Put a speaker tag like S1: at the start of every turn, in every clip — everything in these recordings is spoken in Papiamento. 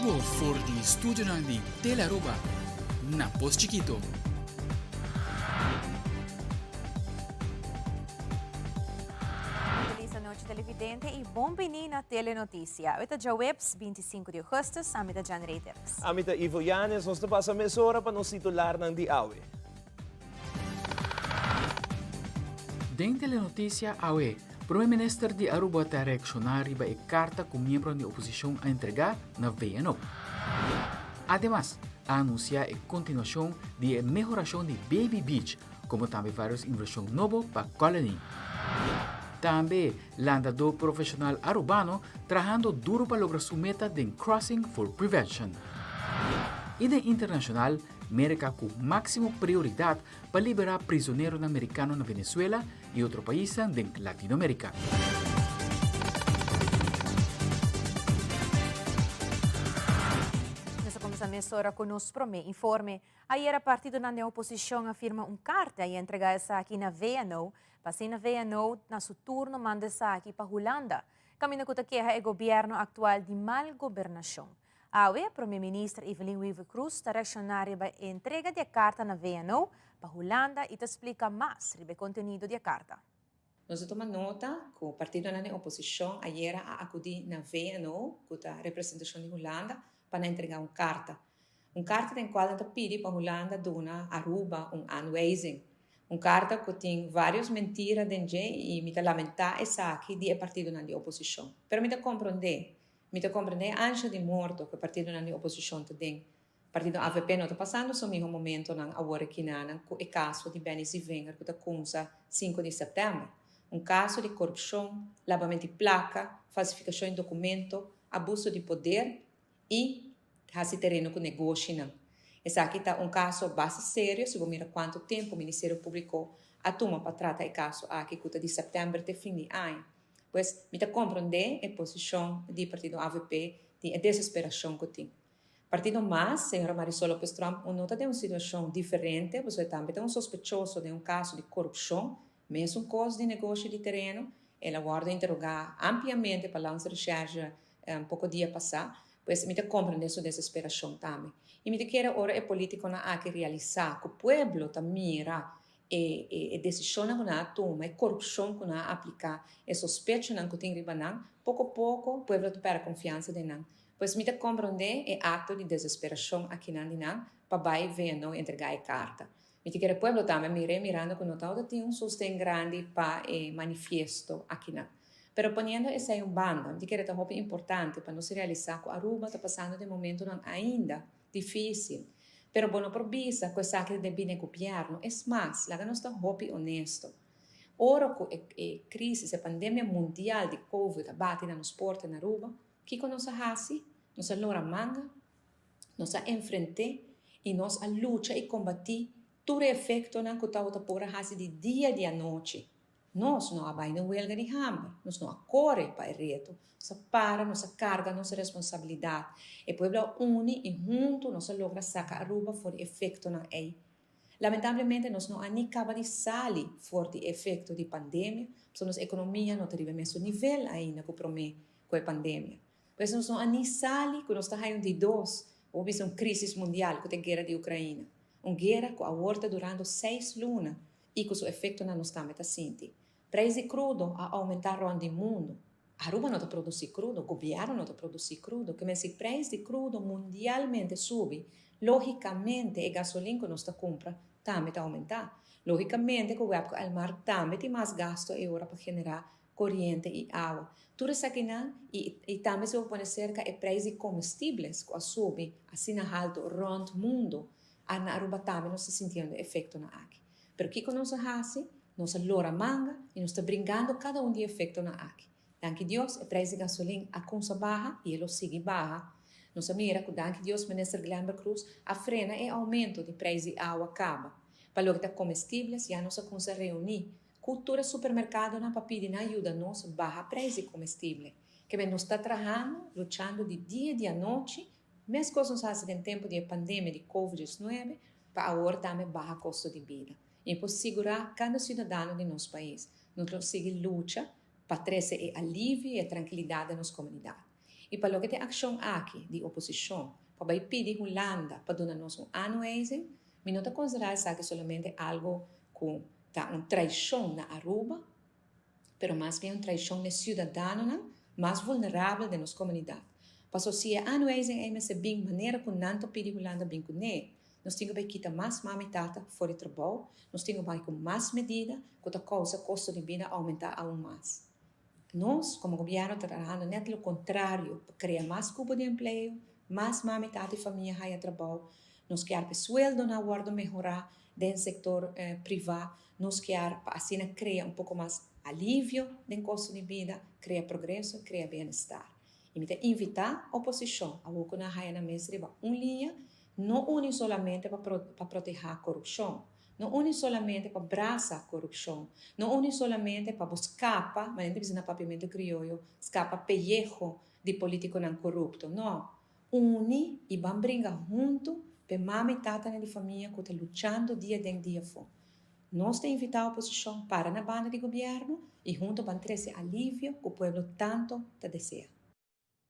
S1: bibo for di studionan di Telearuba na Pos Chikito.
S2: Feliz anochi televidente y bon bini na Telenoticia. Awe ta djaweps 25 di augustus, ami ta Jan Ray Dirks.
S3: Ami ta Ivo Yanes, nos ta pasa mesora pa nos titularnan di awe.
S1: Den Telenoticia awe, Prome Minister di Aruba ta reacciona riba e carta cu miembronan di oposicion a entrega na VNO. Ademas, a anuncia e continuacion di e mehoracion di Baby Beach, como tambe varios inversion nobo pa Colony. Tambe, landador profesional Arubano trahando duro pa logra su meta den Crossing for Prevention. Y den internacional, Merca cu maximo prioridad pa libera prisoneronan Mericano na Venezuela y otro paisnan den Latinoamerica.
S2: Nos a cuminsa mesora cu nos prome informe. Ayera partidonan den oposicion a firma un carta y a entrega esaki na VNO, pa asina VNO na su turno manda esaki pa Hulanda, caminda cu ta keha e gobierno actual di mal gobernacion. Awe, Prome Minister Evelyn Wever-Croes ta reacciona riba e entrega di e carta na VNO pa Hulanda y ta splica mas riba e contenido di e carta.
S4: Nos a tuma nota cu partidonan den oposicion ayera a acudi na VNO, cu ta representacion di Hulanda, pa nan entrega un carta. Un carta den cual nan ta pidi pa Hulanda duna Aruba un aanwijzing. Un carta cu tin varios mentira den dje y mi ta lamenta esaki di e partidonan di oposicion. Pero mi ta compronde Mi ta comprende e ansha di morto cu e partidonan di oposicion ta den. Partido avp no ta pasando su miho momentonan awor ekinanan cu e caso di Benny Zievinger cu ta cunsa sinku di september. Un caso di corupcion, labamento di placa, falsificacion di documento, abuso di poder y haci tereno cu negoshinan. Esaki ta un caso basta serio si bo mira cuanto tempo Ministerio Publico a tuma pa trata e caso aki cu ta di september te fin di aña. Pues mi ta komprondé e posishon di partido avp di e desesperashon ku tin. Partido mas, señora Marisol Lopez Tromp un no ta den un situashon diferente pasobra e tambe ta un sospechoso den un kaso di korupshon, mesun kos di negoshi di tereno. El a wòrdu interogá ampliamente pa Landsrecherche poko dia pasá. Pues mi ta komprondé su desesperashon tambe. I mi ta kere ora e polítikonan aki realisá ku pueblo ta mira E e desishonnan ku nan a tuma, e korupshon ku nan a apliká, e sospechonan ku tin riba nan, poko poko pueblo ta pèrdè konfiansa den nan. Pues mi ta komprondé e akto di desesperashon akinan di nan pa bai VNO entregá e karta. Mi ta kere pueblo tambe mir'é mirando ku no tabata tin un sosten grandi pa e manifiesto akinan. Pero poniendo esei un banda, mi ta kere ta hopi importante pa nos realisá ku Aruba ta pasando den momentonan ainda Difícil. Pero bo no por bisa cu esaki ta debí n'e gobierno. Es mas, laga nos ta hopi honesto. Ora cu e e crisis, e pandemia mundial di covid a bati na nos porta na Aruba, kico nos a haci? Nos a lora manga, nos a enfrent'é y nos a lucha y combatí tur e efectonan cu tabata por a haci di dia di anochi. Nos no a bai na welga di hamber, nos no a kore pa e reto, nos a para, nos a karga nos responsabilidat. E pueblo a uni i huntu nos a logra saka Aruba for di efektonan ei. Lamentablemente nos no a ni kaba di sali for di e efekto di pandemia, pasobra nos ekonomia no ta riba e mesun nivel ainda ku promé ku e pandemia. Pues nos no a ni sali ku nos ta haña un di dos, bo bisa un krisis mundial ku ta e guera di Ukraina. Un guera ku awor ta durando seis luna i ku su efektonan nos tambe ta sinti. Preis di krudo a oumentá rònt di mundu. Aruba no ta produsí krudo, gobièrnu no ta produsí krudo. Ke men si preis di krudo mundialmente subi, lógikamente e gasolin ku nos ta kumpra tambe ta oumentá. Lógikamente ku web ku Elmar tambe tin mas gasto e ora pa generá koriente i awa. Tur esakinan i i tambe si bo pone serka e preis di komestibles ku a subi asina haltu rònt mundu, A Na Aruba tambe nos ta sintiendo e efectonan aki. Pero kico nos a haci? Nos a lora manga y nos ta bringando cada un di e efectonan aki. Danki Dios e prijs di gasolin a cunsa baha y e lo sigui baha. Nos a mira cu danki Dios Minister Glenbert Croes a frena e aumento di prijs di awa caba. Pa loke ta comestibles ya nos a cunsa reuni cu tur e supermercadonan pa pidi nan yuda nos baha prijs di comestible. Keme nos ta trahando, luchando di dia y di anochi Meskos nos hasi den tempu di e pandemia di Covid diesnuebe, pa awor tambe baha kosto di bida. I por sigurá kada siudadano di nos pais, nos lo sigui lucha pa trese e alivio i e trankilidat den nos komunidat. I pa loke ta e akshon aki di oposishon pa bai pidi Hulanda pa duna nos un aanwijzing, mi no ta konsiderá esaki solamente algu ku ta un traishon na Aruba, pero mas bien un traishon na e siudadanonan mas vulnerabel den nos komunidat. Paso si e aanwijzing ei mester bin manera ku nan ta pidi Hulanda bin kuné, nos tin ku bai kita mas mama i tata for di trabou, nos tin ku bai ku mas medida ku ta kousa kosto di bida oumentá aun mas. Nos, komo gobièrnu, ta trahando nèt lo kontrario pa krea mas kupo di empleo, mas mama i tata i famia haya trabou. Nos kier pa e sueldonan wòrdu mehorá den sektor privá. Nos kier pa asina krea un poko mas alivio den kosto di bida, krea progreso, krea bienestar. I mi ta invitá oposishon awor ku nan haya nan mes riba un liña, no uni solamente pa pa protehá korupshon, no uni solamente pa brasa korupshon, no uni solamente pa bo skapa, manera ta bisa na papiamentu krioyo, skapa peyeho di polítikonan korupto. No, uni i ban bringa huntu p'e mama i tatanan di famia ku ta luchando dia den dia afó. Nos ta invitá oposishon para na banda di gobièrnu i huntu ban trese alivio ku pueblo tanto ta desea.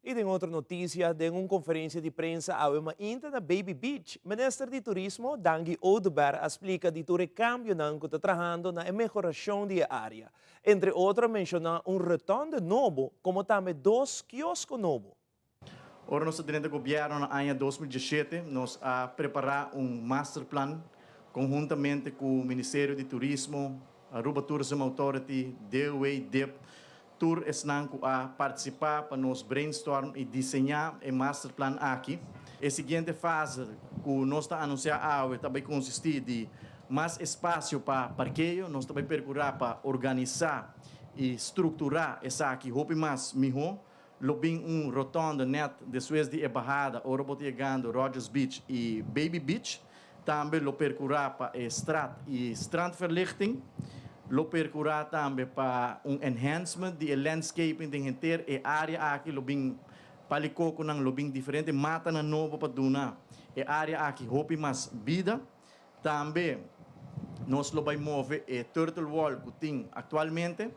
S3: I den otro notisia, den un konferensia di prensa awe mainta na Baby Beach, Minister di Turismo, Dangui Oduber a splika di tur e kambionan ku ta trahando na e mehorashon di e área. Entre otro a menshoná un rotonde nobo komo tambe dos kiosko nobo.
S5: Ora nos a drenta gobièrnu na aña 2017, nos a prepará un masterplan konhuntamente ku Ministerio di Turismo, Aruba Tourism Authority, DOW, dip, tur esnan ku a partisipá pa nos brainstorm i diseñá e masterplan aki. E siguiente fase ku nos ta anunsiá awe ta bai konsistí di mas espasio pa parkeo, nos ta bai perkurá pa organisá i strukturá esaki hopi mas mihó. Lo bin un rotonde net despues di e bahada ora bo ta yegando Rogers Beach i Baby Beach. Tambe lo percura pa e straat i strandverlichting. Lo percura tambe pa un enhancement di e landscaping den henter e area aki. Lo bin palicoconan, lo bin diferente matanan nobo pa duna e area aki hopi mas bida. Tambe nos lo bai move e turtle wall cu tin actualmente,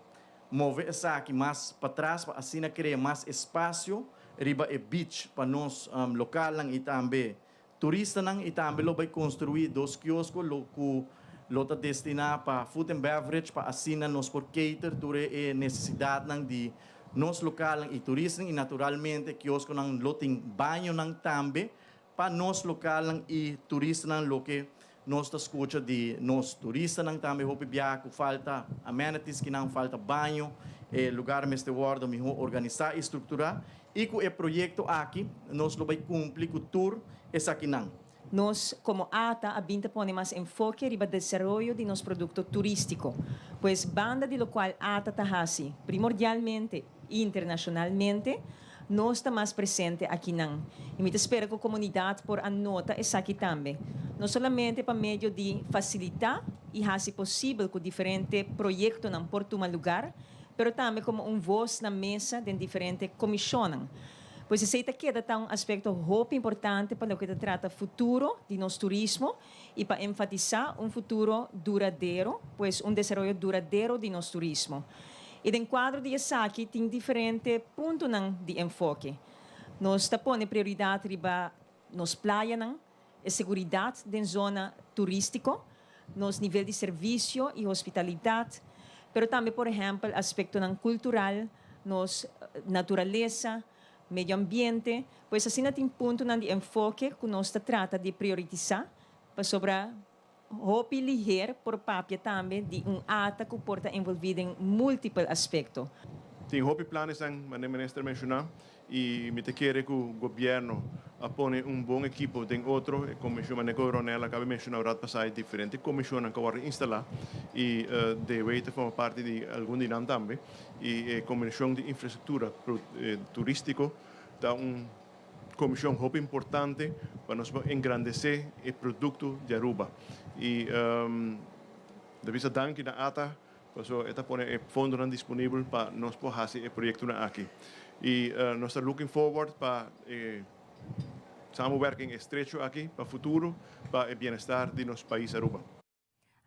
S5: move esaki mas patras pa asina crea mas espacio riba e beach pa nos localnan y tambe turistanan y tambe lo bai construi dos kiosco lo cu lo ta destina pa food and beverage pa asina nos por cater tur e necesidadnan di nos localnan y turistanan y naturalmente kiosconan lo tin bañonan tambe Pa nos lokalnan i turistanan loke nos ta skucha di nos turistanan tambe hopi biaha ku falta amenities kinan falta baño e lugar mester wòrdu mihó organisá i strukturá i ku e proyekto aki nos lo bai kumpli ku tur esakinan.
S6: Nos komo ata a bin ta pone mas enfoke riba desaroyo di nos produkto turístiko. Pues banda di lokual ata ta hasi primordialmente i internashonalmente, Nos ta mas presente akinan i mi ta spera ku komunidat por a nota esaki tambe, no solamente pa medio di fasilitá i hasi posibel ku diferente proyektonan por tuma lugar, pero tambe komo un vos na mesa den diferente komishonnan. Pues esei ta keda ta un aspekto hopi importante pa loke ta trata futuro di nos turismo i pa enfatisá un futuro duradero, pues un desaroyo duradero di nos turismo. I den kuadro di esaki tin diferente puntonan di enfoke. Nos ta pone prioridat riba nos playanan, e seguridat den zona turístiko, nos nivel di servisio i hospitalidat, pero tambe por ehèmpel aspektonan kultural, nos naturalesa, medio ambiente, pues asina tin puntonan di enfoke ku nos ta trata di prioritisá pasobra hopi liher por papia tambe di un ata ku por ta envolví den múltiple aspekto.
S7: Tin hopi planesnan, manera minister menshoná, i mi ta kere ku gobièrnu a pone un bon ekipo den otro. E komishon, manera ku Ronel a kaba di menshoná un rat pasá, e diferente komishonnan ku a wòrdu instalá i DW ta forma parti di algun di nan tambe. I e komishon di infrastruktura turístiko ta un komishon hopi importante pa nos por engrandesé e produkto di Aruba. I ta bisa danki na ata pasobra e ta pone e fondonan disponibel pa nos por hasi e proyektonan aki. I nos ta looking forward pa e samenwerking estrecho aki pa futuro pa e bienestar di nos pais Aruba.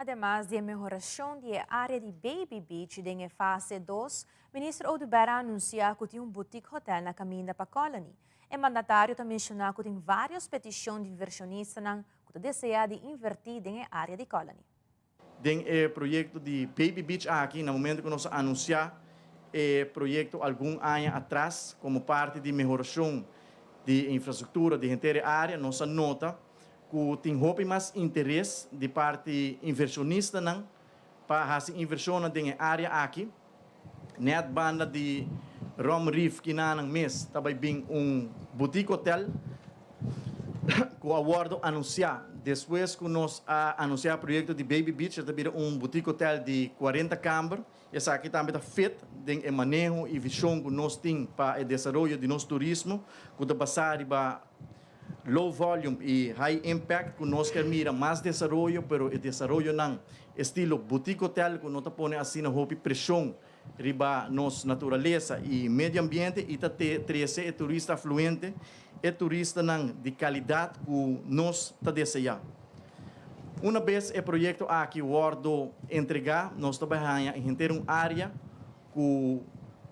S2: Ademas di e mehorashon di e área di Baby Beach den e fase dos, Minister Oduber a anunsiá ku tin un boutique hotel na kaminda pa Colony. E mandatario ta menshoná ku tin vários petishon di invershonistanan ku ta deseá di invertí den e área di Colony.
S5: Den e proyekto di Baby Beach aki, na momento ku nos a anunsiá e proyekto algun aña atras komo parti di mehorashon di infrastruktura di henter e área, nos a nota ku tin hopi mas interes di parti invershonistanan pa hasi invershonnan den e área aki. Nèt banda di Rum Reef kinanan mes ta bai bin un boutique hotel ku a wòrdu anunsiá despues ku nos a anunsiá e proyekto di Baby Beach. E ta bira un boutique hotel di kuarenta kamber. Esaki tambe ta fit den e maneho i vishon ku nos tin pa e desaroyo di nos turismo ku ta basá riba Low volume y high impact cu nos kier mira mas desaroyo pero e desaroyonan estilo boutique hotel cu no ta pone asina hopi presion riba nos naturalesa y medio ambiente y ta trece e turista afluente, e turistanan di calidad cu nos ta desea. Una bes e proyecto aki wordo entrega nos ta bay haya henter un area ku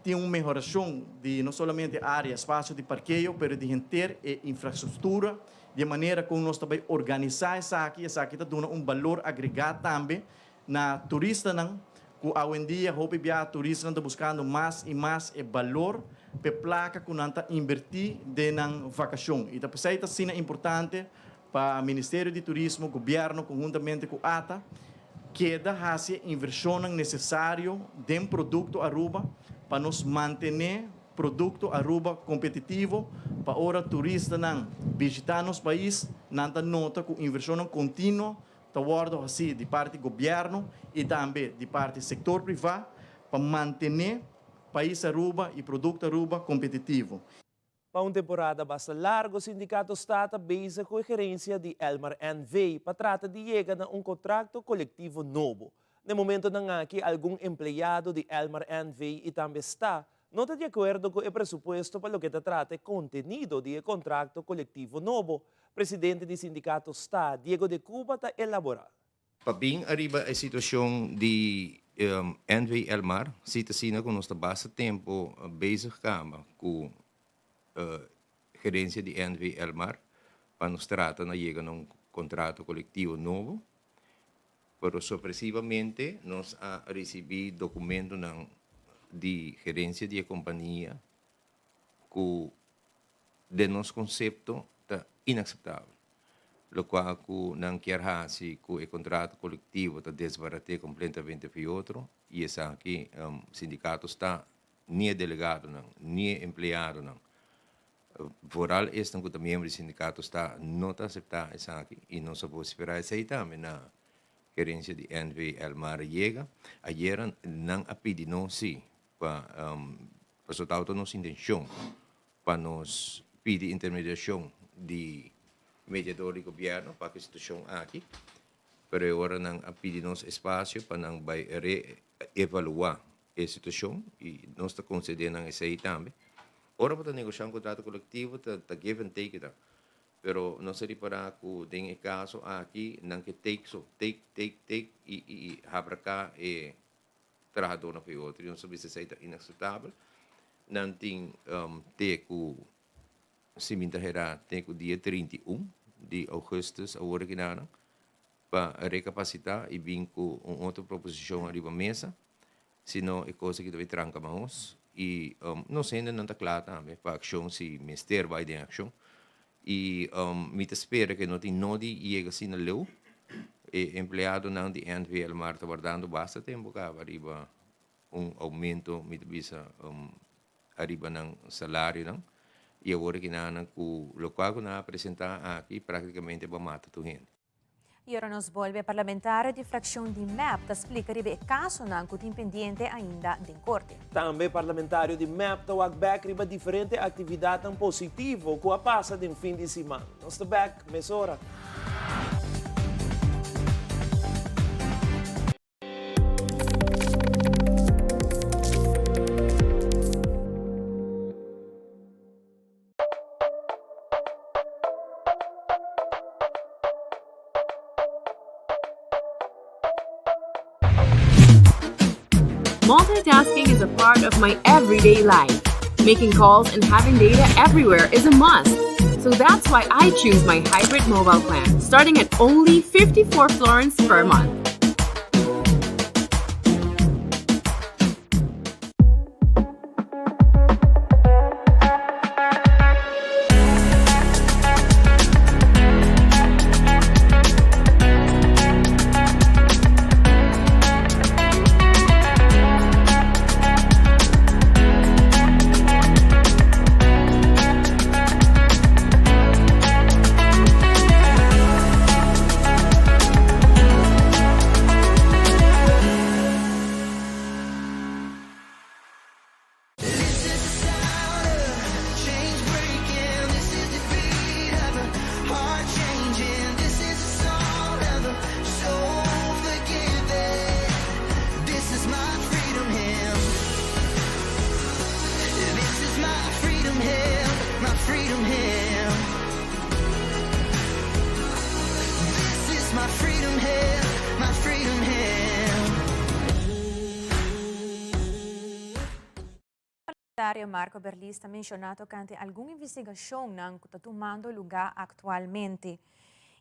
S5: tin un mehorashon di no solamente área, espasio di parkeo, pero di henter e infrastruktura, di e manera kon nos ta bai organisá esaki, esaki ta duna un balor agregá tambe na turistanan, ku awendia hopi bia turistanan ta buskando mas i mas e balor p'e plaka ku nan ta inbertí den nan vakashon. I ta p'esei ta asina importante pa Ministerio di Turismo, Gobierno conhuntamente cu ata keda haci e inversionnan necesario den producto Aruba pa nos mantene producto Aruba competitivo pa ora turistanan bishita nos pais nan ta nota cu inversionnan continuo ta wordo haci di parti Gobierno y tambe di parti sector priva pa mantene pais Aruba y producto Aruba competitivo.
S3: Pa un temporada basta largo Sindicato sta ta bezig cu e gerencia di Elmar NV. pa trata di yega na un contracto colectivo nobo. Na e momentonan aki algun empleado di Elmar NV. y tambe sta no ta di acuerdo cu e presupuesto pa loke ta trata e contenido di e contracto colectivo nobo, presidente di Sindicato sta, Diego de Cuba ta elabora.
S8: Pa bin ariba e situacion di NV Elmar, si ta asina cu nos ta basta tempo bezig caba cu gerencia di NV Elmar pa nos trata na yega na un contrato colectivo nobo, pero sorpresivamente nos a ricibi documentonan di gerencia di e compania cu den nos concepto ta inaceptabel. Locual cu nan kier haci cu e contrato colectivo ta desbarate completamente fi otro y esaki sindicato sta ni e delegadonan ni e empleadonan vooral esnan cu ta miembro di sindicato sta no ta acepta esaki y nos a vocifera esey tambe na gerencia di NV Elmar yega ayer nan a pidi nos si pa pasobra tabata nos intencion pa nos pidi intermediacion di mediador di gobierno pa cu e situacion aki, pero e ora nan a pidi nos espacio pa nan bay re-evalua e situacion y nos ta concede nan esey tambe. Ora bo ta negocia un contrato colectivo ta give and take ta, pero nos a ripara cu den e caso aki nan ke take so, take, take, take y habraca e trahadornan pa e otro y nos a bisa esey ta inaceptabel. Nan tin te cu si mi ta hera te cu dia 31 di augustus awor aki nan pa recapacita y bin cu un otro proposicion ariba mesa, si no e cos aki ta bay tranca mahos y nos hendenan ta cla tambe pa accion si mester bay den accion Y mi ta spera ke no tin nodi yega asina leu. E empleadonan di NV Elmar ta wardando basta tempo kaba riba un aumento, mi ta bisa, ariba nan salarionan. Y awor aki nan ku lokual ku nan a presenta aki praktikamente bo a mata tur hende.
S2: Y ora nos bolbe, parlamentario di fraccion di mep ta splica riba e casonan cu tin pendiente ainda den corte.
S3: Tambe parlamentario di mep ta wak bek riba diferente actividadnan positivo cu a pasa den fin di siman. Nos ta bek mesora.
S9: Multitasking is a part of my everyday life. Making calls and having data everywhere is a must. So that's why I choose my hybrid mobile plan, starting at only 54 florins per month.
S2: Parlamentario Marco Berlis ta menciona tocante algun investigacionnan cu ta tumando luga actualmente.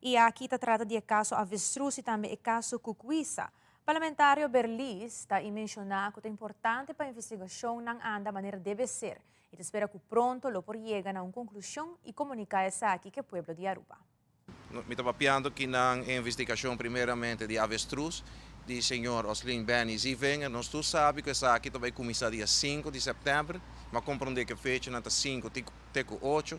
S2: Y aki ta trata di e caso Avestruz y tambe e caso Cucuiza. Parlamentario Berlis ta y menciona cu ta importante pa investigacionnan anda manera debe ser y ta spera cu pronto lo por yega na un conclusion y comunica esaki cu e pueblo di Aruba.
S10: Mi ta papiando ki nan e investigacion primeramente di avestruz di señor Oslin Benny Zievinger. Nos tur sabi cu esaki ta bay cuminsa dia sinku di september, ma comprende cu e fechanan ta sinku te cu ocho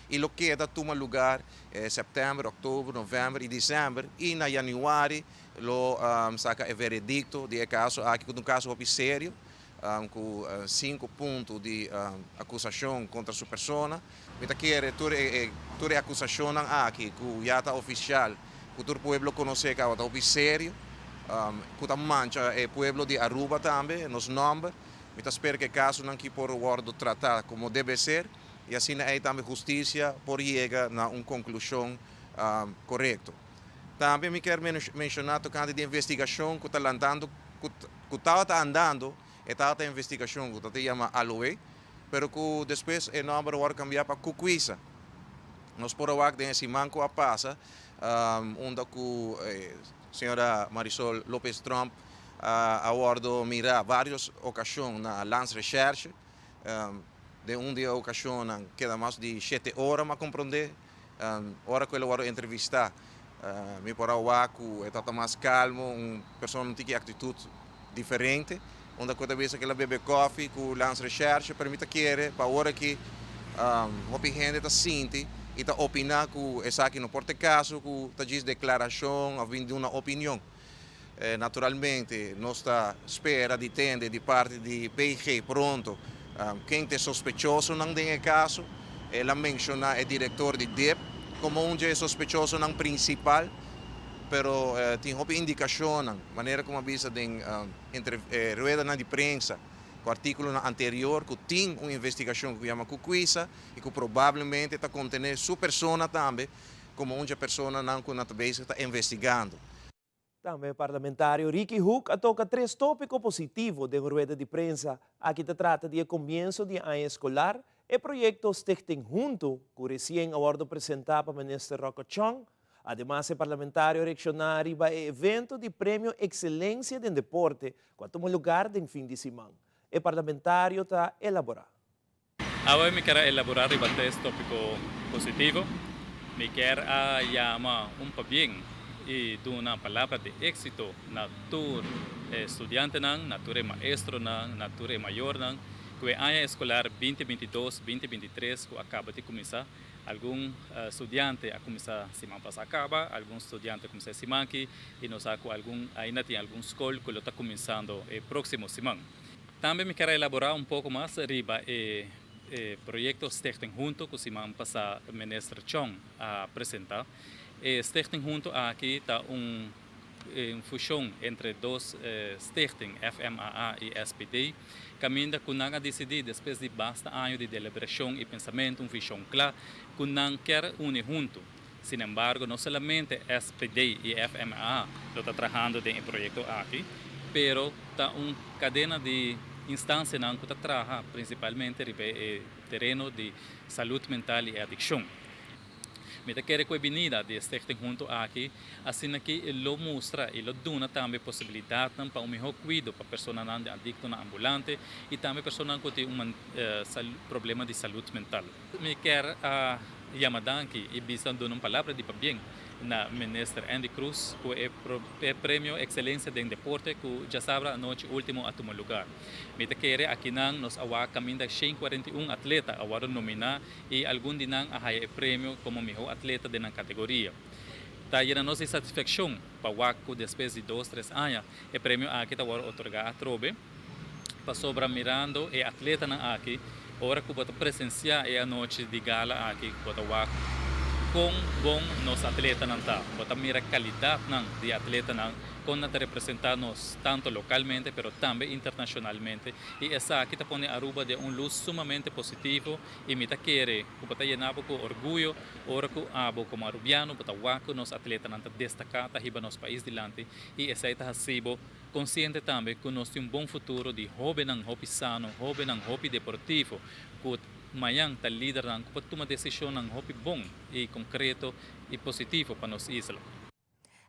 S10: y lo keda tuma lugar september, october, november y december y na januari lo saca e veredicto di e caso aki cu ta un caso hopi serio. Ku sinku punto di akusashon kontra su persona. Mi ta kere tur e tur e akusashonnan aki ku ya ta ofisial, ku tur pueblo konosé kaba ta hopi serio, ku ta mancha e pueblo di Aruba tambe, nos nòmber. Mi ta spera ku e kasonan ki por wòrdu tratá komo debe ser i asina ei tambe hustisia por yega na un konklushon korekto. Tambe mi kier menshoná tokante di investigashon ku ta lantando ku ku tabata andando, e tabata investigashon ku ta ta yama Aloe, pero ku despues e nòmber a wòrdu kambiá pa Kukwisa. Nos por a wak den e siman ku a pasa, unda ku señora Marisol Lopez Tromp a wòrdu mirá vários okashon na Landsrecherche. Den un di e okashonnan keda mas di shete ora, m'a komprondé. Ora ku el a wòrdu entrevistá, mi por a wak ku e tabata mas kalmo, un persona un tiki aktitut diferente. Unda ku e ta bisa ku el a bebe kòfi ku Landsrecherche, pero mi ta kere pa ora ki hopi hende ta sinti i ta opiná ku esaki no por ta e kaso ku ta djis deklarashon òf bin duna opinion. Naturalmente nos ta spera di tende di parti di PG pronto ken ta e sospechosonan den e kaso. El a menshoná e direktor di dip komo un dje e sospechosonan prinsipal, pero tin hopi indikashonnan, manera ku mi a bisa den ruedanan di prensa ku artíkulonan anterior ku tin un investigashon ku yama Kukwisa i ku probablemente ta kontené su persona tambe komo un dje personanan ku nan ta bezig ta investigando.
S3: Tambe parlamentario Ricky Hoek a toka tres tópiko positivo den rueda di prensa. Aki ta trata di e komienso di e aña eskolar, e proyekto Stichting Huntu ku resien a wòrdu presentá pa Minister Rocco Chong. Ademas e parlamentario a reakshoná riba e evento di Premio Ekselensia den Deporte ku a tuma lugar den fin di siman. E parlamentario ta elaborá.
S11: Awe mi kier a elabora riba tres topico positivo. Mi kier a yama un pabien y duna palabra di exito na tur e studiantenan, na tur e maestronan, na tur e mayornan cu e aña escolar binti binti dos, binti binti tres cu a caba di cuminsa. Algun studiante a cuminsa siman pasa caba, algun studiante a cuminsa e siman aki y nos sa cu algun ainda tin algun scol cu lo ta cuminsando e proximo siman. Tambe mi kier a elaborá un poko mas riba e proyekto Stichting Hunto ku siman pasá Minister Chong a presentá. E Stichting Hunto aki ta un fushon entre dos stichting, FMAA i SPD, kaminda ku nan a disidí despues di basta año di deliberashon i pensamentu, un vishon kla, ku nan kier uni huntu. Sinembargo, no solamente SPD i FMAA lo ta trahando den e proyekto aki. pero ta un kadena di instansianan ku ta traha prinsipalmente riba e tereno di salud mental i adikshon. Mi ta kere ku e binida di e stichting huntu aki asina ki lo mustra i lo duna tambe posibilidatnan pa un mihó kuido pa personanan di adiktonan ambulante i tambe personanan ku tin un problema di salud mental. Mi kier a yama danki i bisa duna un palabra di pabien na Minister Endy Croes ku e premio Excelencia den Deporte ku djasabra anochi ultimo a tuma lugar. Mi ta kere akinan nos a wak kaminda 141 atleta a wòrdu nominá i algun di nan a haya e premio komo mihó atleta den nan kategoria. Ta yena nos di satisfakshon pa wak ku despues di dos tres aña e premio aki ta wòrdu otorgá atrobe, pasobra mirando e atletanan aki ora ku bo ta presensiá e anochi di gala aki bo ta wak kon bon nos atletanan ta, bo ta mira kalidatnan di atletanan kon nan ta representá nos tanto lokalmente pero tambe internashonalmente i esaki ta pone Aruba den un lus sumamente positivo. I mi ta kere ku bo ta yena bo ku orguyo ora ku abo komo arubiano bo ta wak ku nos atletanan ta destaká, ta hiba nos pais dilanti i esei ta hasi bo konsiente tambe ku nos tin un bon futuro di hóbennan hopi sano, hóbennan hopi deportivo ku mañan ta lidernan ku por tuma desishonnan hopi bon i konkreto i positivo pa nos isla.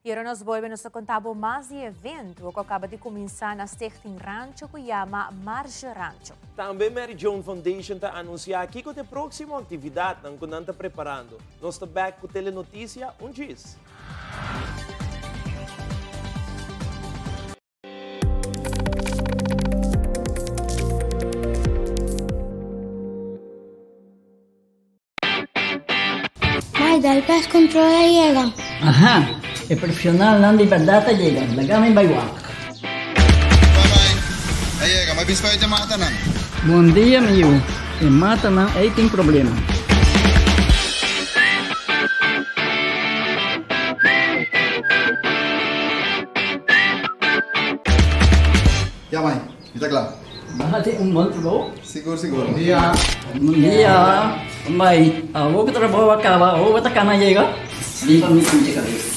S2: Y ora nos bolbe nos ta conta bo mas di evento cu a caba di cuminsa na Stichting Rancho cu yama Marge Rancho.
S3: Tambe Mary Joan Foundation ta anuncia kico ta e proximo actividadnan cu nan ta preparando. Nos ta back cu Telenoticia un djis.
S12: Mai, dal pest control a yega.
S13: Aha, e profesionalnan di berdad a yega, laga mi bai wak.
S14: Bye bye, a yega, mai bin spuit e matanan.
S13: Bon dia mi yu, e matanan ei tin problema.
S14: Ya mai, mi ta kla.
S13: Bati un bon trabou.
S14: Sigur sigur.
S13: Bon dia. Bon dia. Mai, awor ku trabou a kaba, awor bo ta kana yega? Lipa mi pinche kabes.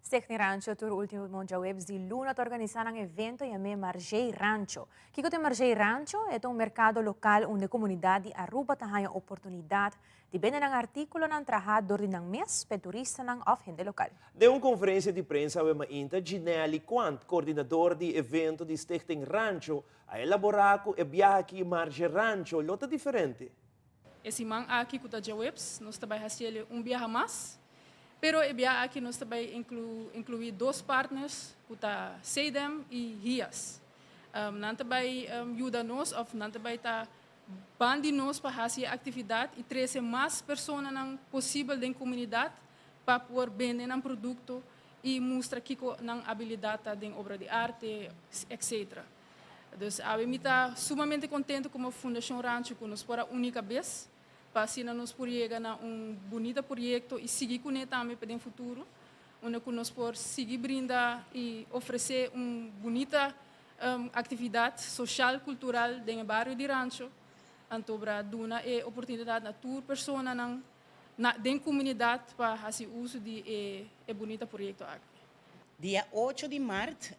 S2: Stichting Rancho tur ultimo djaweps di luna ta organisa nan evento yam'é Margey Rancho. Kiko ta e Margey Rancho? E ta un merkado lokal unda e komunidat di Aruba ta haña oportunidat di bende nan artíkulonan trahá dor di nan mes p'e turistanan òf hende lokal.
S3: Den un konferensia di prensa awe mainta, Ginelly Quant, koordinador di evento di Stichting Rancho, a elaborá ku e biaha aki Margey Rancho lo ta diferente.
S15: E siman aki ku ta djaweps nos ta bai hasiel un biaha mas, pero e biaha aki nos ta bai inkluí dos partners ku ta CEDEM i HIAS. Nan ta bai yuda nos òf nan ta bai ta ban di nos pa hasi e aktividat i trese mas personanan posibel den komunidat pa por bende nan produkto i mustra kiko nan abilidat ta den obra di arte, etc. Dus awe mi ta sumamente contento como Fundacion Rancho cu nos por a uni cabes pa asina nos por yega na un bunita proyecto y sigui cune tambe pa den futuro unda cu nos por sigui brinda y ofrece un bunita actividad social cultural den e bario di Rancho anto bra duna e oportunidad na tur personanan na den comunidad pa haci uso di e bunita proyecto aki.
S16: Dia ocho di maart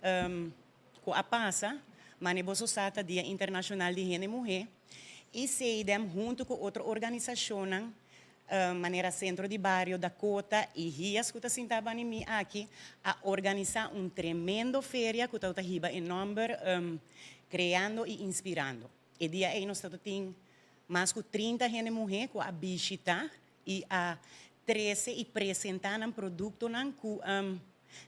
S16: Ku a pasa, mane boso sa ta Dia Internashonal di Hende Muhé i CEIDEM huntu ku otro organisashonnan. Manera Centro di Bario Dakota y Hias cu ta sinta bani mi aki a organisa un tremendo feria cu ta hiba e nomber Creando y Inspirando. E dia ey nos ta tin mas cu 30 hende muhe cu a bishita y a trece y presenta nan productonan cu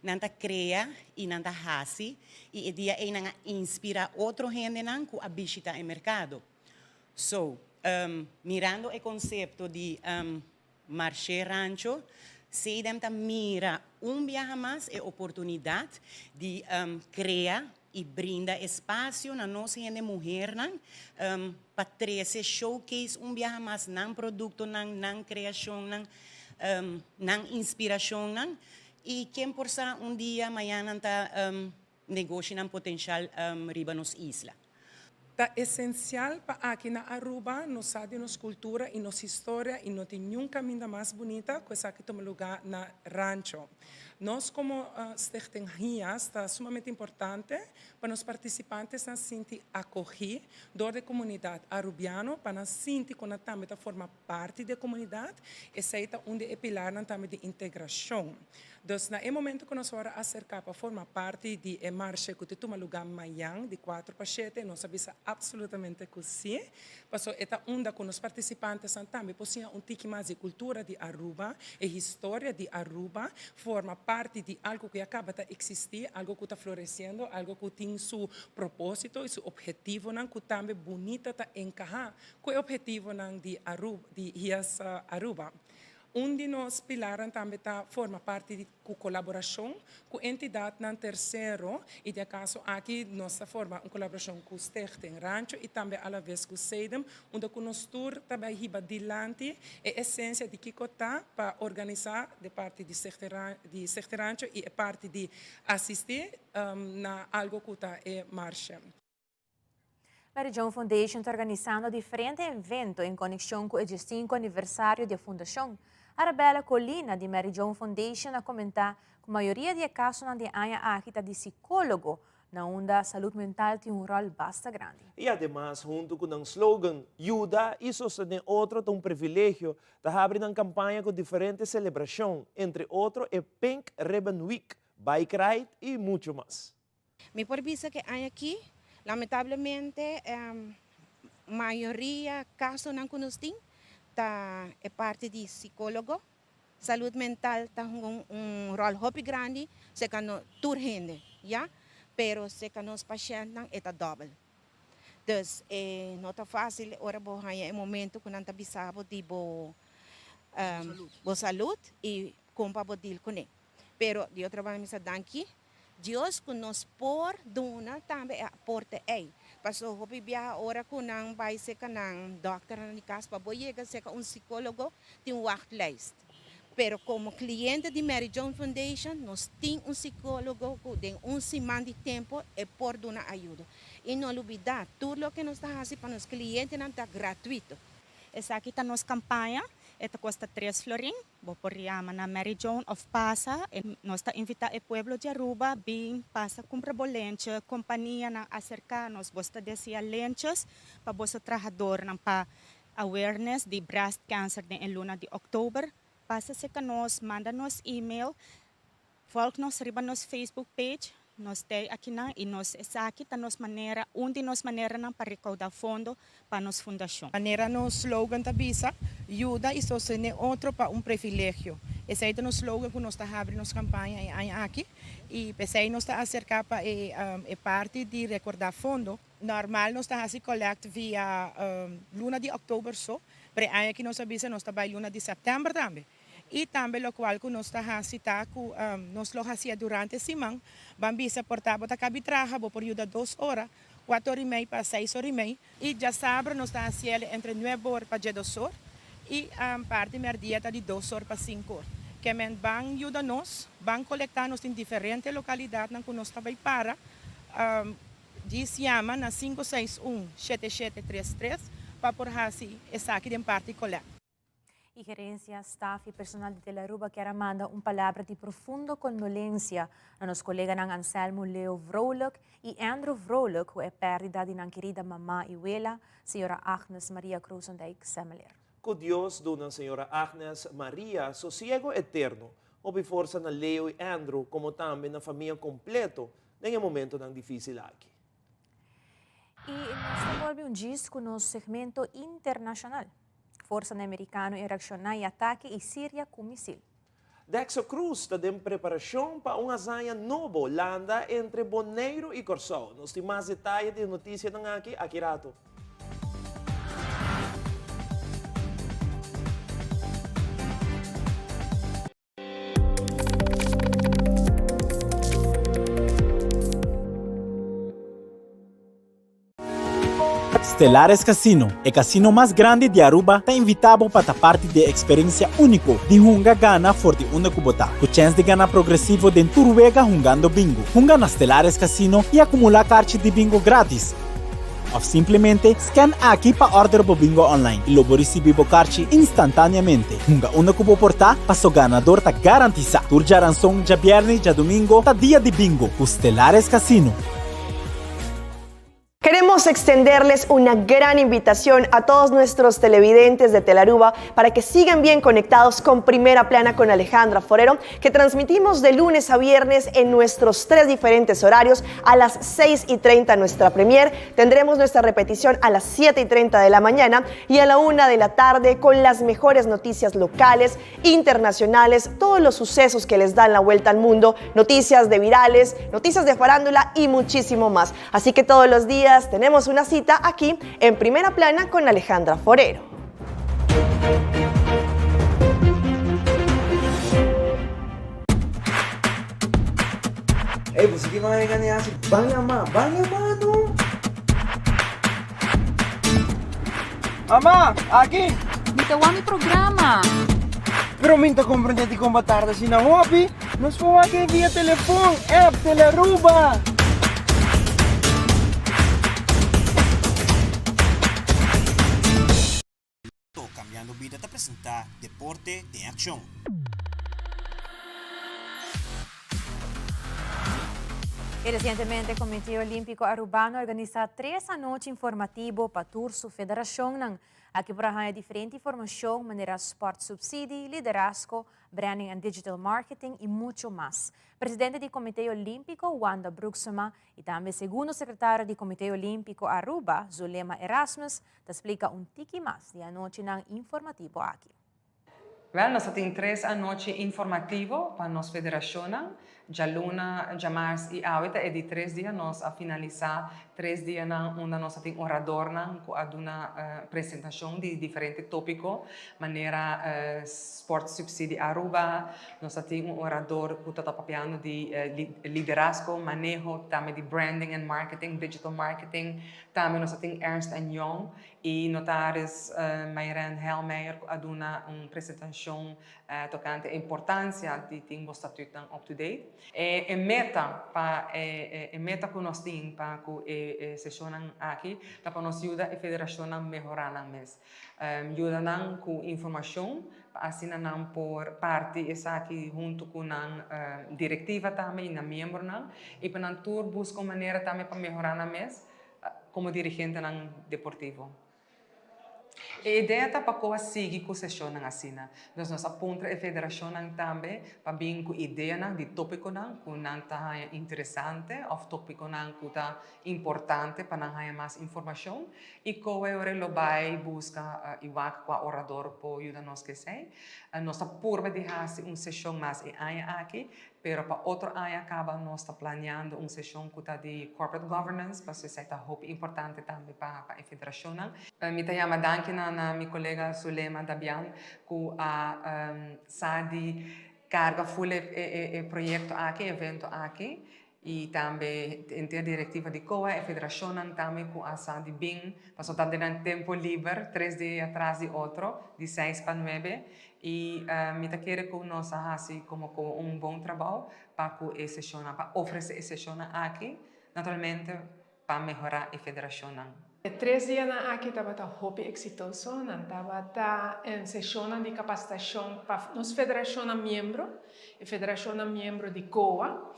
S16: nan ta crea y nan ta haci y e dia ey nan a inspira otro hendenan cu a bishita e mercado. So, mirando e concepto di Marshe Rancho, CDEM ta mira un biaha mas e oportunidad di crea y brinda espacio na nos hende muhernan pa trece showcase un biaha mas nan productonan, nan creacionnan, nan inspiracionnan y ken por sa un dia mañana nan ta negoshinan potencial riba nos isla.
S17: Ta esencial pa aki na Aruba nos sa di nos cultura y nos historia y no tin niun caminda mas bunita cu esaki tuma lugar na Rancho. Nos como Stichting Hias ta sumamente importante pa nos participantesnan sinti acogi door di comunidad Arubiano pa nan sinti cu nan tambe ta forma parti di e comunidad. Esey ta un di e pilarnan tambe di integracion. Dus na e momento ku nos wòrdu aserká pa forma parti di e marshe ku ta tuma lugá mañan di kuater pa shete, nos a bisa apsolutamente ku sí, pasobra e ta unda ku nos partisipantenan tambe por siña un tiki mas di e kultura di Aruba, e historia di Aruba, forma parti di algu ku ya kaba ta eksistí, algu ku ta floresiendo, algu ku tin su propósito i su ophetivonan ku tambe bunita ta enkahá ku e ophetivonan di Aruba, di Hias Aruba. Un di nos pilarnan tambe ta forma parti di ku kolaborashon ku entidatnan tersero i den e kaso aki nos ta forma un kolaborashon ku Stichting Rancho i tambe alaves ku Sedem unda ku nos tur ta bai hiba dilanti e esensia di kiko ta pa organisá de parti di di Stichting Rancho i e parti di asistí na algo ku ta e marshe.
S2: Mary Joan Foundation ta organisando diferente evento en konekshon ku e diesinku aniversario di e fundashon. Arabella Colina di Mary Joan Foundation a komentá ku mayoria di e kasonan di e aña aki ta di sikólogo, na unda salud mental tin un ròl basta grandi.
S3: I ademas huntu ku nan slogan Yuda i sostené otro ta un privilegio, ta habri nan kampaña ku diferente selebrashon, entre otro e Pink Ribbon Week, Bike Ride i muchu mas.
S18: Mi por bisa ku e aña aki, lamentablemente, mayoria kasonan ku nos tin ta e parti di sikólogo. Salud mental ta hunga un ròl hopi grandi serka no tur hende, ya, pero serka nos pashèntnan e ta dòbel. Dus e no ta fásil ora bo haña e momento ku nan ta bisa bo di bo bo salud i kon pa bo dil kuné. Pero di otro banda mi sa danki Dios ku nos por duna tambe e aporte ei. Paso hopi biaha ora ku nan bai serka nan dòkternan di kas pa bo yega serka un sikólogo tin un wachtlijst. Pero komo kliente di Mary Joan Foundation nos tin un sikólogo ku den un siman di tempu e por duna ayudo. I no lubidá tur loke nos ta hasi pa nos klientenan ta gratuito.
S19: Esaki ta nos kampaña, e ta kosta tres florin. Bo por yama na Mary Joan of pasa. Nos ta invita e pueblo di Aruba bin pasa cumpra bo lenche. Companianan acerca nos. Bos ta desea lenches pa boso trahadornan pa awareness di breast cancer den e luna di october. Pasa cerca nos, manda nos email, volg nos riba nos Facebook page. Nos t'ei akinan y nos esaki ta nos manera, un di nos maneranan pa recauda fondo pa nos fundacion.
S17: Manera nos slogan ta bisa, Yuda y sostene otro pa un previlegio. Esey ta nos slogan cu nos ta habri nos campaña e aña aki y p'esey nos ta acerca pa e e parti di recorda fondo. Normal nos ta haci collect via luna di october so, pero e aña aki nos a bisa nos ta bay luna di september tambe. Y tambe locual cu nos ta haci ta cu nos lo hacié durante siman. Ban bisa por ta bo ta cabi traha, bo por yuda dos ora, cuatro or y mei pa seis or y mei. Y djasabra nos ta haciele entre nuebe or pa djedos or y parti merdia ta di dos or pa cinco or. Kemen ban yuda nos, ban colecta, nos tin diferente localidadnan cu nos ta bay para. Djis yama na cinco seis un, shete shete tres tres pa por haci esaki den parti collect.
S2: E gerencia, staff y personal di Telearuba kier a manda un palabra di profundo condolencia na nos coleganan Anselmo Leo Vrolijk y Andrew Vrolijk cu e perdida di nan kerida mama y wela, señora Agnes Maria Krozendijk Semeleer.
S3: Ku Dios duna señora Agnes Maria sosiego eterno. Hopi forsa na Leo i Andrew komo tambe na famia kompleto den e momentonan difísil aki.
S2: I nos ta bolbe un djis ku nos segmento internashonal. Forsanan merikano e reakshoná e atake i Siria ku misil.
S3: Dexo Cruz ta den preparashon pa un hazaña nobo landa entre Boneiru i Kòrsou. Nos tin mas detaye di e notisianan aki aki rato.
S20: Stellares Casino, e casino mas grandi di Aruba, ta invita bo pa ta parti di e experiencia unico di hunga gana for di unda cu bo ta, cu chens di gana progresivo den tur wega hungando bingo. Hunga na Stellares Casino y acumula carchi di bingo gratis. Of simplemente scan aki pa order bo bingo online y lo bo ricibi bo carchi instantaneamente. Hunga unda cu bo por ta, paso ganador ta garantisa. Tur djaranson, djabierne y djadomingo ta dia di bingo cu Stellares Casino.
S21: Queremos extenderles una gran invitación a todos nuestros televidentes de Telaruba para que sigan bien conectados con Primera Plana con Alejandra Forero, que transmitimos de lunes a viernes en nuestros tres diferentes horarios a las 6 y 30 nuestra premier. Tendremos nuestra repetición a las 7 y 30 de la mañana y a la 1 de la tarde con las mejores noticias locales, internacionales, todos los sucesos que les dan la vuelta al mundo, noticias de virales, noticias de farándula y muchísimo más. Así que todos los días tenemos una cita aquí en Primera Plana con Alejandra Forero.
S22: Ey, bo sigui manga gani hasi. Ban yama, ban yama no. Mama, aki!
S23: Mi ta wak mi programa.
S22: Pero mi ta comprende di con bo tarda asina hopi. Nos por wak e via telefon, app, Telaruba.
S24: Cambiando Bida ta presenta Deporte den Accion.
S2: Y recientemente Comité Olimpico Arubano a organisa tres anochi informativo pa tur su federacionnan. Aki por a haya diferente informacion manera sport subsidie, liderazgo, branding and digital marketing y mucho mas. Presidente di Comité Olimpico, Wanda Broeksema, y tambe segundo secretario di Comité Olimpico Aruba, Zulema Erasmus, ta splica un tiki mas di anochinan informativo aki.
S25: Wèl, nos ta tin tres anochi informativo pa nos federashonnan. Djaluna, djamars i awe ta e di tres dia. Nos a finalisá tres dianan unda nos a tin oradornan ku a duna presentashon di diferente tópiko, manera Sport Subsidie Aruba. Nos a tin un orador ku ta ta papiando di liderazgo, maneho, tambe di branding and marketing, digital marketing. Tambe nos a tin Ernst and Young E notaris Mayren Helmeijer ku a duna un presentashon tokante e importansia di tin bo statutnan up to date. E meta pa e meta ku nos tin pa ku e seshonnan aki ta pa nos yuda e federashonnan mehorá nan mes. Yuda nan ku informashon pa asina nan por parti esaki huntu ku nan direktiva tambe i nan miembronan i pa nan tur buska un manera tambe pa mehorá nan mes. komo dirigentenan deportivo. E idea ta pa koa sigui ku seshonnan asina. Dus nos a puntra e federashonnan tambe pa bin ku ideanan di topikonan ku nan ta haña interesante òf topikonan ku ta importante pa nan haña mas informashon i koe ora lo bai buska i wak kua orador por yuda nos ku esei. Nos ta purba di hasi un seshon mas e aña aki Pero pa otro aña caba nos ta planeando un sesion cu ta di corporate governance pasobra esey ta hopi importante tambe pa pa e federacionnan. Mi ta yama danki na na mi colega Zulema Dabian cu a sa di carga full e e e proyecto aki, e evento aki y tambe henter directiva di COA, e federacionnan tambe cu a sa di bin pasobra ta den nan tempo liber tres dia tras di otro di seis pa nuebe I mi ta kere ku nos a hasi komo ku un bon trabou pa ku e seshonnan, pa ofresé e seshonnan aki, naturalmente pa mehorá e federashonnan.
S17: E tres dianan aki tabata hopi eksitoso. Nan tabata seshonnan di kapasitashon pa nos federashonnan miembro, e federashonnan miembro di COA.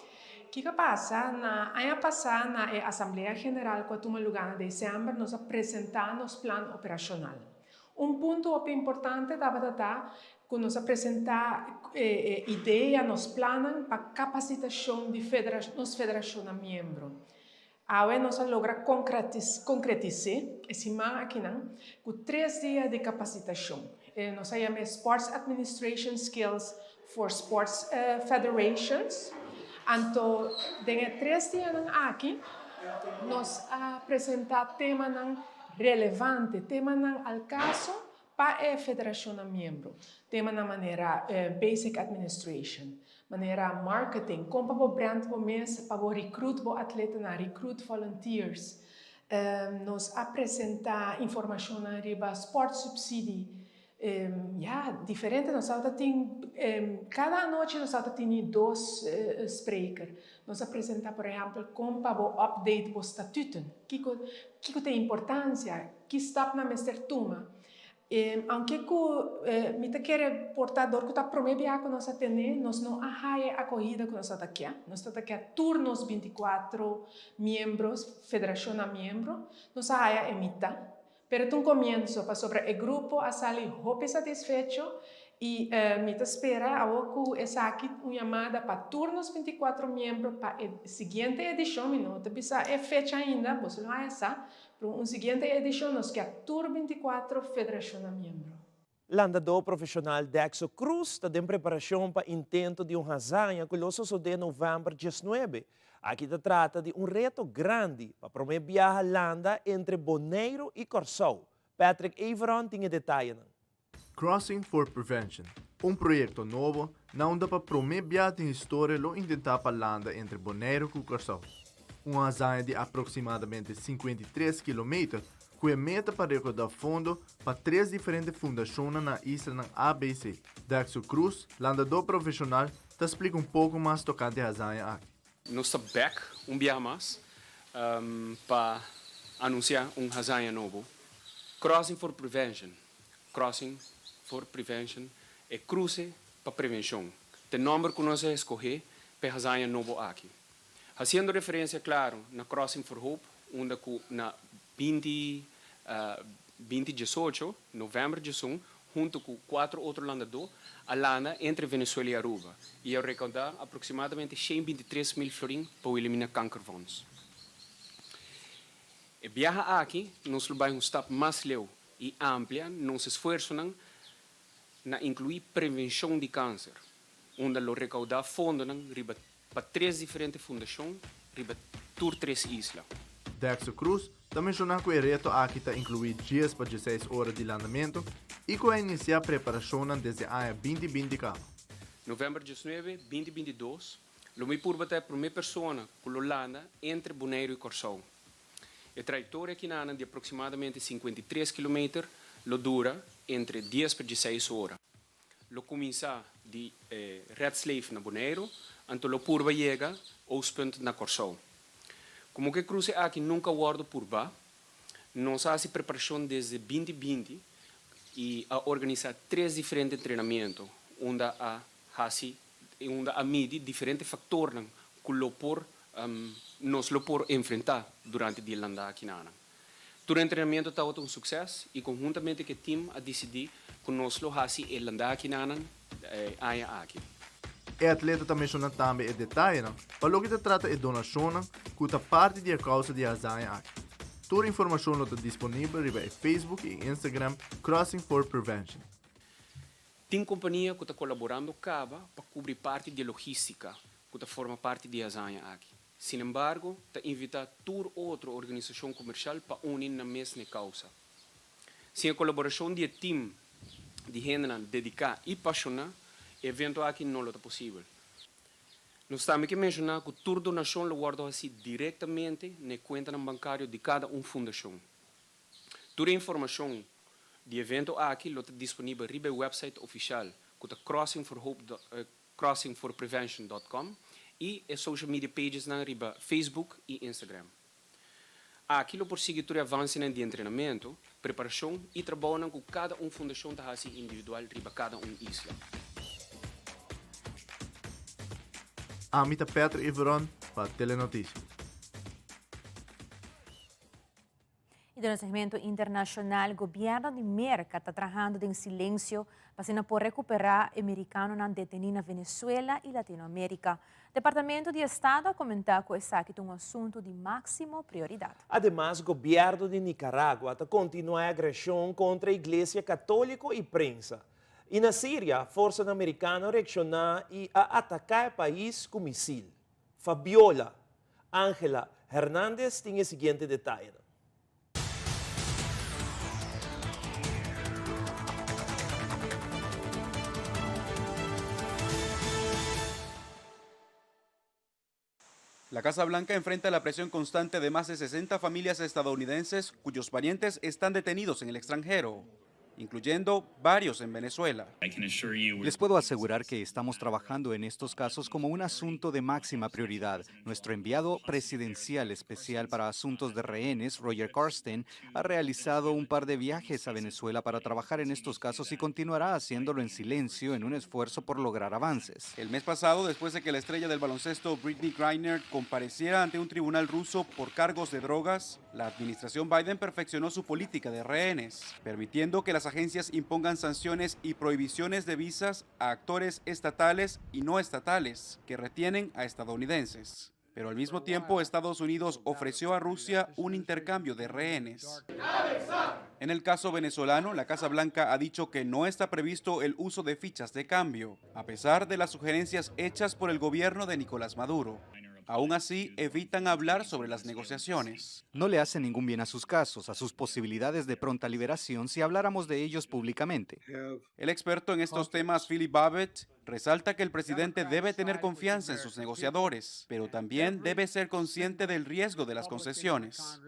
S17: Kiko a pasa? Na aña pasá na e Asamblea General ku a tuma lugá na desèmber nos a presentá nos plan operashonal. Un punto hopi importante tabata ta ku nos a presentá e idea, nos plannan pa kapasitashon di nos federashonnan miembro. Awe nos a logra konkretis'é e siman akinan ku tres dia di kapasitashon. Nos a yam'é Sports Administration Skills for Sports Federations. Anto den e tres dianan aki nos a presentá temanan relevante, temanan al kaso pa e federashonnan miembro. Temanan manera basic administration, manera marketing, kon pa bo brand bo mes, pa bo recruit bo atletanan, recruit volunteers. Nos a presentá informashonnan riba sport subsidie. Ya, diferente nos tabata tin, kada anochi nos tabata tini dos spreker. Nos a presenta por ehempel kon pa bo update bo statuten, kiko kiko ta e importancia, ki stapnan mester tuma. Aunke ku mi ta kere por ta dor ku ta prome biaha ku nos a tene, nos no a haya e akohida ku nos tabata kia. Nos tabata kia tur nos binticuatro miembros, federashonnan miembro, nos a haya e mita. Pero ta un comienzo, pasobra e grupo a sali hopi satisfecho y mi ta spera awor cu esaki un yamada pa tur nos 24 miembro pa e siguiente edicion, mi no ta bisa e fecha ainda, boso lo haya sa, pero un siguiente edicion nos kier tur 24 federacionnan miembro.
S3: Landadó profeshonal Dexo Cruz ta den preparashon pa intento di un hazaña ku lo sosodé novèmber diesnuebe. Aki ta trata di un reto grandi pa promé biaha landa entre Boneiru i Kòrsou. Patrick Everon tin e detayenan.
S1: Crossing for Prevention, un proyekto nobo na unda pa promé biaha den historia lo intentá pa landa entre Boneiru ku Kòrsou. Un hazaña di aproksimadamente 53 kilometer ku e meta pa rekoudá fondo pa tres diferente fundashonnan na islanan ABC. Dexo Cruz, landadó profeshonal, ta splika un poko mas tokante e hazaña aki.
S4: Nos ta bèk un biaha mas pa anunsiá un hazaña nobo, Crossing for Prevention, Crossing for Prevention, e kruse pa prevenshon, ta e nòmber ku nos a eskohé pa e hazaña nobo aki. Hasiendo referensia klaro na Crossing for Hope, unda ku na 20 2018, novèmber djesun, huntu ku kuatro otro landadó, a landa entre Venezuela i Aruba i a rekoudá aproksimadamente 123 mil florin pa eliminá kankerfonds. E biaha aki nos lo bai un stap mas leu i amplia nos esfuersonan na inkluí prevenshon di kanser, unda lo rekoudá fondonan riba pa tres diferente fundashon riba tur tres isla.
S1: Dexter Cruz ta menshoná ku e reto aki ta inkluí dies pa dieseis ora di landamentu i ku a inisiá preparashonnan desde aña 2020 kaba.
S4: Novèmber 19, 2022, lo mi purba ta e promé persona ku lo landa entre Boneiru i Kòrsou. E trayektoria kinanan di aproksimadamente 53 kilometer lo dura entre dies pa dieseis ora. Lo kuminsá di e Red Slave na Boneiru, anto lo purba yega Oostpunt na Kòrsou. Komo ku e kruse aki nunka a wòrdu purbá, nos a hasi preparashon desde 2020 i a organisá tres diferente entrenamiento unda a hasi unda a midi diferente faktornan ku lo por nos lo por enfrentá durante di e landa akinanan. Tur entrenamiento tabata un succes y conhuntamente cu e team a dicidi cu nos lo haci e landakinan e aña aki.
S1: E atleta ta menciona tambe e detayenan pa loke ta trata e donacionnan cu ta parti di e causa di e hazaña aki. Tur informacion lo ta disponibel riba e Facebook y Instagram Crossing for Prevention.
S4: Tin compania cu ta colaborando caba pa cubri parti di e logistica cu ta forma parti di e hazaña aki. Sinembargo, ta invitá tur otro organisashon komershal pa uni nan mes n'e kousa. Sin e kolaborashon di e tim di hendenan dediká i pashoná, e evento aki no lo ta posibel. Nos tambe ke menshoná ku tur donashon lo wòrdu hasí direktamente n'e kuentanan bankario di kada un fundashon. Tur e informashon di e evento aki lo ta disponibel riba e wèpsait ofishal ku ta crossingforhope crossingforprevention dot com i e social media pagesnan riba Facebook i Instagram. Aki lo por sigui tur e avansenan di entrenamentu, preparashon i trabounan ku kada un fundashon ta hasi individual riba kada un isla.
S1: Ami ta Patrick Everon pa Telenoticia.
S2: I Y den e segmento internacional, gobierno di Merca ta trahando den silencio pa asina por recupera e mericanonan deteni na Venezuela y Latinoamerica. Departamento di Estado a comenta cu esaki ta un asunto di maximo prioridad.
S3: Ademas, gobierno di Nicaragua ta continua e agresion contra Iglesia Catolico y prensa. Y na Siria, forsanan mericano a reacciona y a ataca e pais cu misil. Fabiola Angela Hernandez tin e siguiente detayenan.
S5: La Casa Blanca enfrenta la presión constante de más de 60 familias estadounidenses cuyos parientes están detenidos en el extranjero incluyendo varios en Venezuela.
S6: Les puedo asegurar que estamos trabajando en estos casos como un asunto de máxima prioridad. Nuestro enviado presidencial especial para asuntos de rehenes, Roger Carsten, ha realizado un par de viajes a Venezuela para trabajar en estos casos y continuará haciéndolo en silencio en un esfuerzo por lograr avances.
S5: El mes pasado, después de que la estrella del baloncesto Britney Griner compareciera ante un tribunal ruso por cargos de drogas, la administración Biden perfeccionó su política de rehenes, permitiendo que las agencias impongan sanciones y prohibiciones de visas a actores estatales y no estatales que retienen a estadounidenses. Pero al mismo tiempo, Estados Unidos ofreció a Rusia un intercambio de rehenes. En el caso venezolano, la Casa Blanca ha dicho que no está previsto el uso de fichas de cambio, a pesar de las sugerencias hechas por el gobierno de Nicolás Maduro. Aún así, evitan hablar sobre las negociaciones.
S6: No le hace ningún bien a sus casos, a sus posibilidades de pronta liberación si habláramos de ellos públicamente.
S5: El experto en estos temas, Philip Babbitt, resalta que el presidente debe tener confianza en sus negociadores, pero también debe ser consciente del riesgo de las concesiones.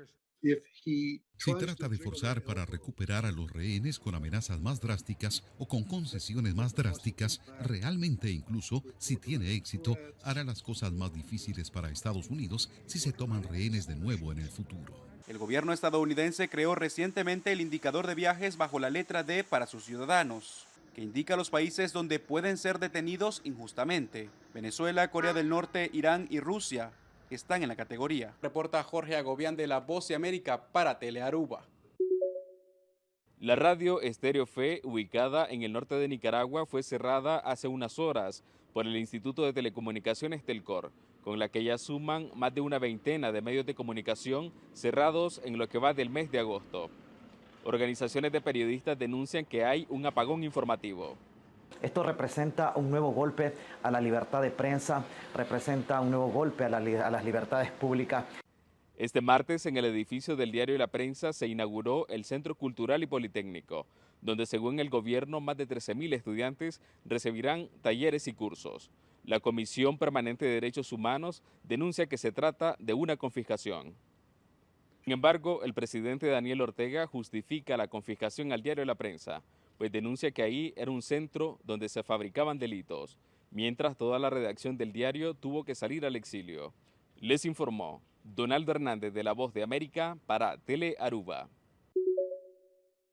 S7: Si trata de forzar para recuperar a los rehenes con amenazas más drásticas o con concesiones más drásticas, realmente incluso si tiene éxito, hará las cosas más difíciles para Estados Unidos si se toman rehenes de nuevo en el futuro.
S5: El gobierno estadounidense creó recientemente el indicador de viajes bajo la letra D para sus ciudadanos, que indica los países donde pueden ser detenidos injustamente. Venezuela, Corea del Norte, Irán y Rusia están en la categoría. Reporta Jorge Agobián de La Voz de América para Telearuba.
S8: La radio Estéreo Fe, ubicada en el norte de Nicaragua, fue cerrada hace unas horas por el Instituto de Telecomunicaciones Telcor, con la que ya suman más de una veintena de medios de comunicación cerrados en lo que va del mes de agosto. Organizaciones de periodistas denuncian que hay un apagón informativo.
S9: Esto representa un nuevo golpe a la libertad de prensa, representa un nuevo golpe a, la, a las libertades públicas.
S8: Este martes, en el edificio del diario La Prensa, se inauguró el Centro Cultural y Politécnico, donde según el gobierno más de 13.000 estudiantes recibirán talleres y cursos. La Comisión Permanente de Derechos Humanos denuncia que se trata de una confiscación. Sin embargo, el presidente Daniel Ortega justifica la confiscación al diario La Prensa, pues denuncia que ahí era un centro donde se fabricaban delitos, mientras toda la redacción del diario tuvo que salir al exilio. Les informó Donaldo Hernández de La Voz de América para Tele Aruba.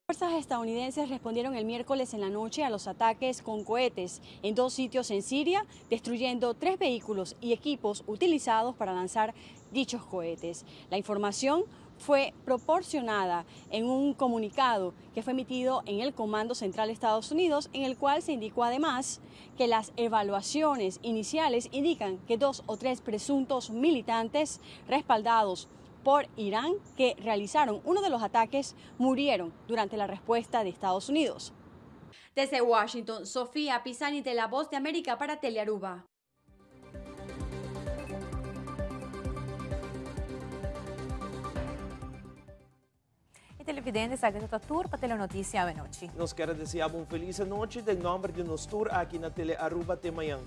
S26: Fuerzas estadounidenses respondieron el miércoles en la noche a los ataques con cohetes en dos sitios en Siria, destruyendo tres vehículos y equipos utilizados para lanzar dichos cohetes. La información fue proporcionada en un comunicado que fue emitido en el Comando Central de Estados Unidos, en el cual se indicó además que las evaluaciones iniciales indican que dos o tres presuntos militantes respaldados por Irán que realizaron uno de los ataques murieron durante la respuesta de Estados Unidos.
S27: Desde Washington, Sofía Pisani de La Voz de América para Telearuba.
S2: E televidente sa cu ta tur pa Telenoticia awe nochi.
S3: Nos kier desea bo un feliz anochi den nomber di nos tur aki na Telearuba te mañan.